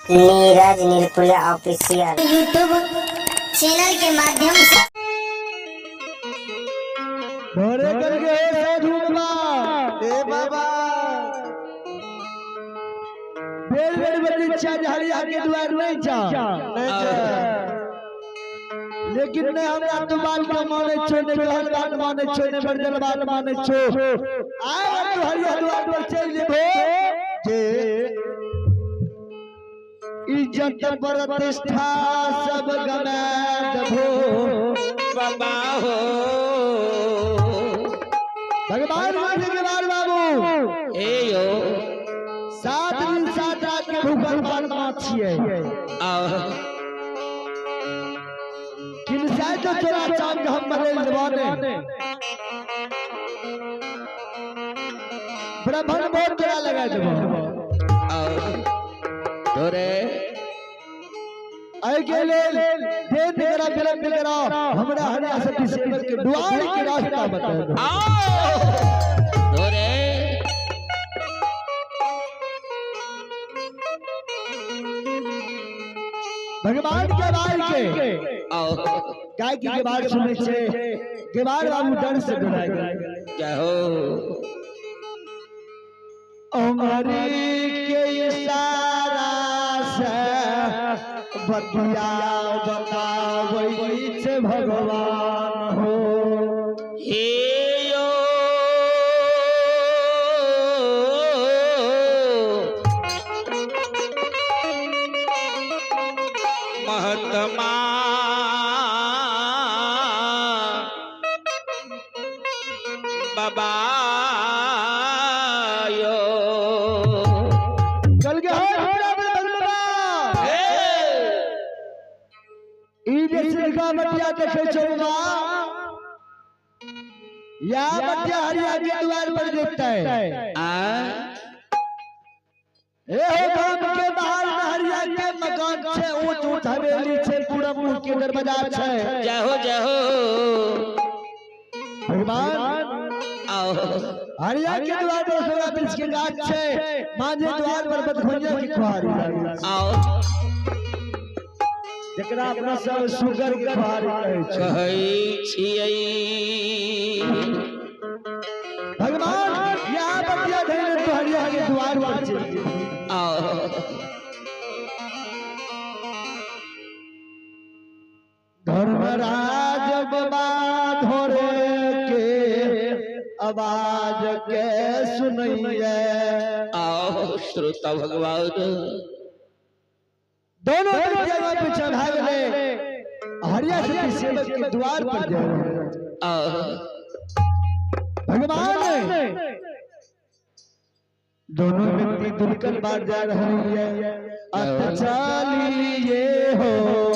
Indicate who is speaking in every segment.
Speaker 1: Neeraj Nirpuriya official
Speaker 2: YouTube channel के माध्यम से
Speaker 3: भोरे करके हे साधु बाबा,
Speaker 4: ए बाबा,
Speaker 3: बेर बेर बड़ी इच्छा जे हरिया के द्वार नहीं जा,
Speaker 4: नहीं जा।
Speaker 3: लेकिन नहीं हमरा तो बात का माने छो, नहीं कहल बात माने छो, नहीं बरदल बात माने छो। आए तू हरिया द्वार पर चल जेबो जे इज्जत प्रतिष्ठा सब गमा देबो
Speaker 5: बाबा हो।
Speaker 3: भगवान के बार बाबू
Speaker 5: ए यो
Speaker 3: 7 दिन 7 रात के भूखल महात्मा छियै। किनसाय तो तोरा चांद के हम बदल देबो ने, ब्राह्मण बहुत तोरा लगा देबो।
Speaker 5: तोरे
Speaker 3: एहि के लेल देन करा विलम्ब करा हमरा हरिया सती सेवक के द्वार के रास्ता बता दो।
Speaker 5: तोरे
Speaker 3: भगवान के बार के गाय की गेबार सुनै छै, गेबार बाबू डर से डराय गेल।
Speaker 5: जय हो।
Speaker 3: अमरी के इशारा से बतिया बताबै छै भगवान हो।
Speaker 5: हे यो महात्मा बाबा यो।
Speaker 3: चल गया ई जे सिरका बतिया देखे छौ बाबा, या बतिया हरिया के द्वार पर देखता है। ए हो गाम के बाहर में हरिया के मकान छे, ऊंच ऊंच हवेली छे, पूरा मुंह के दरवाजा छे।
Speaker 5: जय हो जय हो।
Speaker 3: भगवान हरिया के द्वार पर सोना वृक्ष के गाछ छे, मांझे द्वार पर बदखोनिया की खुहारी लागल।
Speaker 5: आओ
Speaker 3: जकरा अपना सब सुगर के खुहारी कहै छै।
Speaker 5: कहै छियै।
Speaker 3: भगवान यहाँ बतिया धैले तो हरिया के द्वार पर चलि गेल। धर्मराज बाबा धोरे के आवाज के सुनैये।
Speaker 5: आओ श्रोता भगवान।
Speaker 3: दोनों जगह पीछे भाग गए, हरिया सती सेवक के द्वार पर जा रहे। भगवान दोनों व्यक्ति दुर्गम बार जा रहे हैं। अत चलिए हो हो।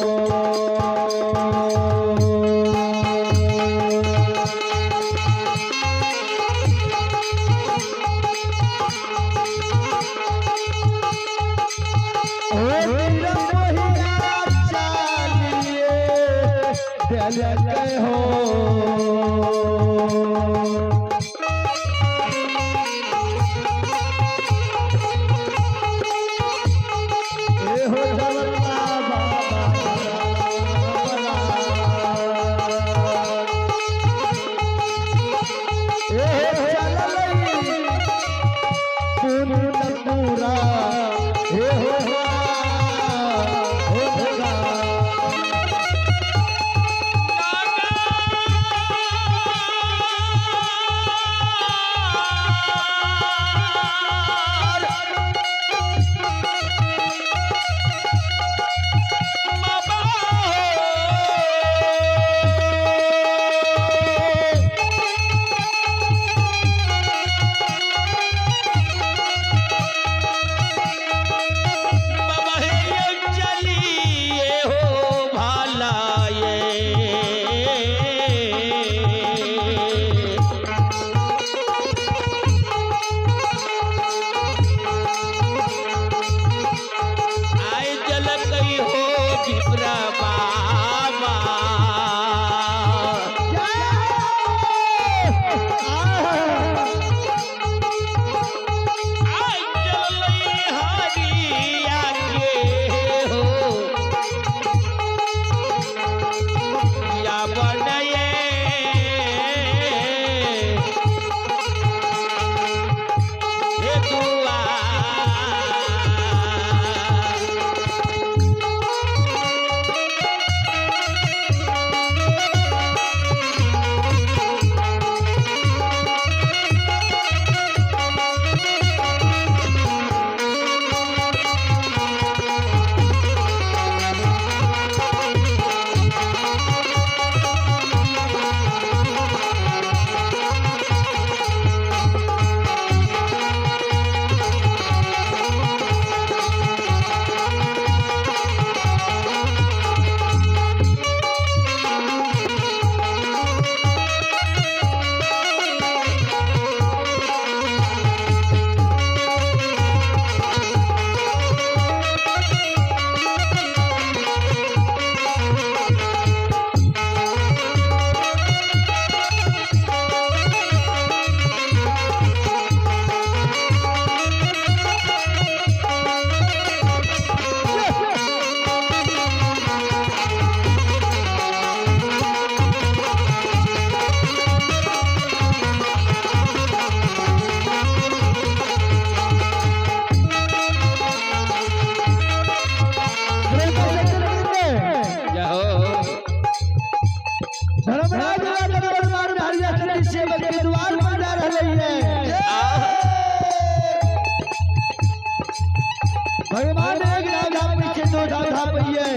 Speaker 3: एक धाम धापै छै, दो धाम धापैये,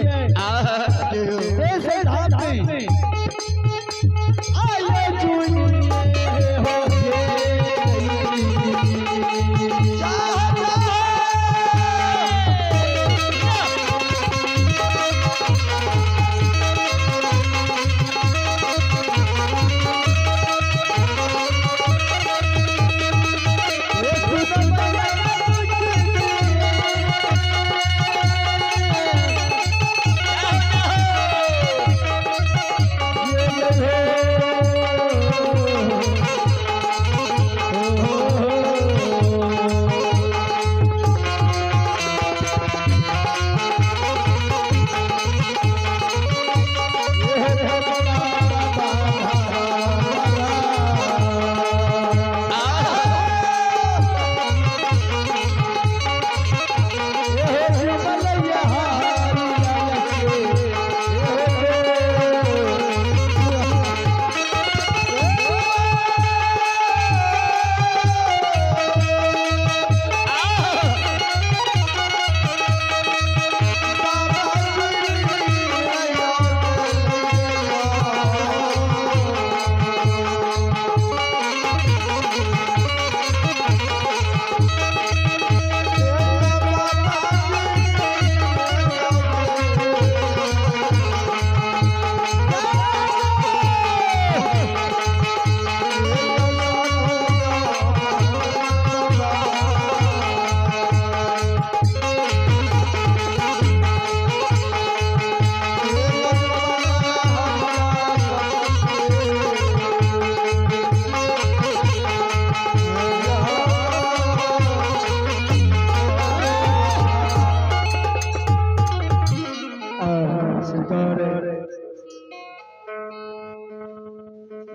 Speaker 3: तेसर धाम नहि। आये चुनिए हो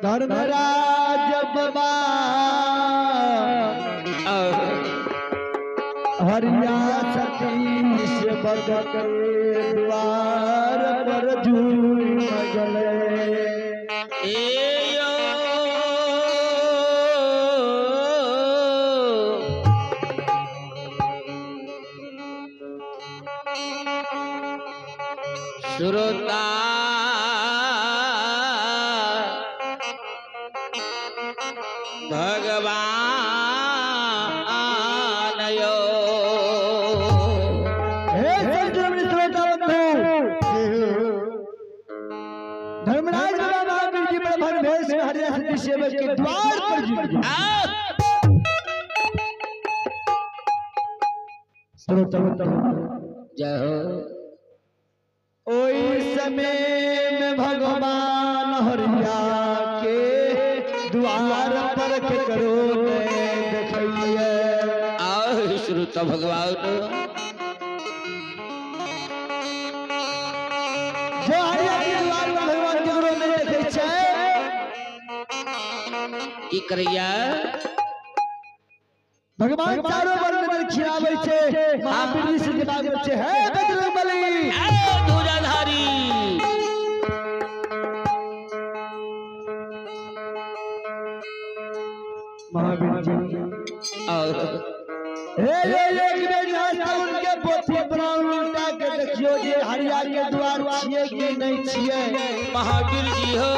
Speaker 3: धर्मराज बाबा हरिया सतीश बग के द्वार पर झूम गले।
Speaker 5: श्रोता भगवान यो।
Speaker 3: हे संतरमणि श्रोता बंधु, धर्मराज बाबा महावीर जी ब्रह्मण भेष में हरिया सती सेवक के द्वार पर जी। श्रोता
Speaker 5: जय हो।
Speaker 3: ओई समय में भगवान हरिया के द्वार पर के करो देखिए।
Speaker 5: आओ श्रोता भगवान,
Speaker 3: जो हरिया के द्वार पर भगवान के करो नहीं देखे छै
Speaker 5: की करिया?
Speaker 3: भगवान चारों बल में खिलावे छै। महावीर जी से दिमाग में छै, हे बजरंगबली
Speaker 5: ए ध्वजाधारी।
Speaker 3: महावीर जी
Speaker 5: और
Speaker 3: हे हे एक बेर उनके पोथी प्राण उल्टा के देखियो जे हरिया के द्वार छिए कि नहीं छिए।
Speaker 5: महावीर जी हो।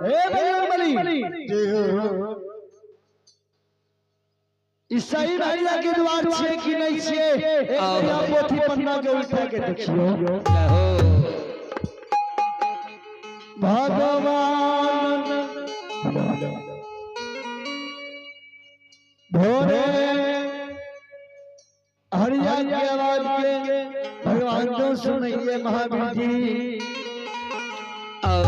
Speaker 3: हे बजरंगबली ई सही हरिया के द्वार छिए कि नहीं छिए, एक बेर पोथी पन्ना के उल्टा के देखियो।
Speaker 5: जय हो।
Speaker 3: भगवान भोरे हरिया के आवाज के भगवान तो सुनिए महावीर जी।
Speaker 5: और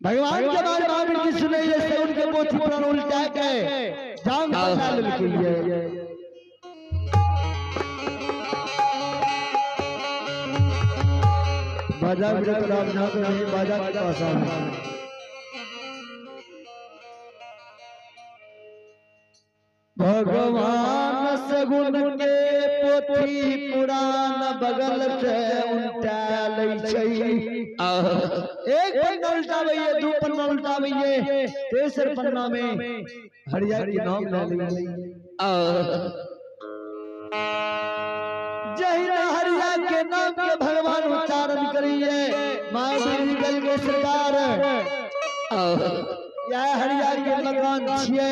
Speaker 3: भगवान के बारे महावीर जी सुनिए से उनके पोथी पर उल्टा के जान बचा लेलकै। बाजा राम झाँक नहीं बाजा के पास आना। भगवान सगुन के पोथी पुरान बगल से उल्टा लै छै। एक पन्ना उल्टाबैये, दू पन्ना उल्टाबैये, तेसर पन्ना में हरिया के नाम ले लै। जहिना हरिया के नाम के भगवान उच्चारण करिए महावीर गल के सरकार, यह हरिया के मकान छिए।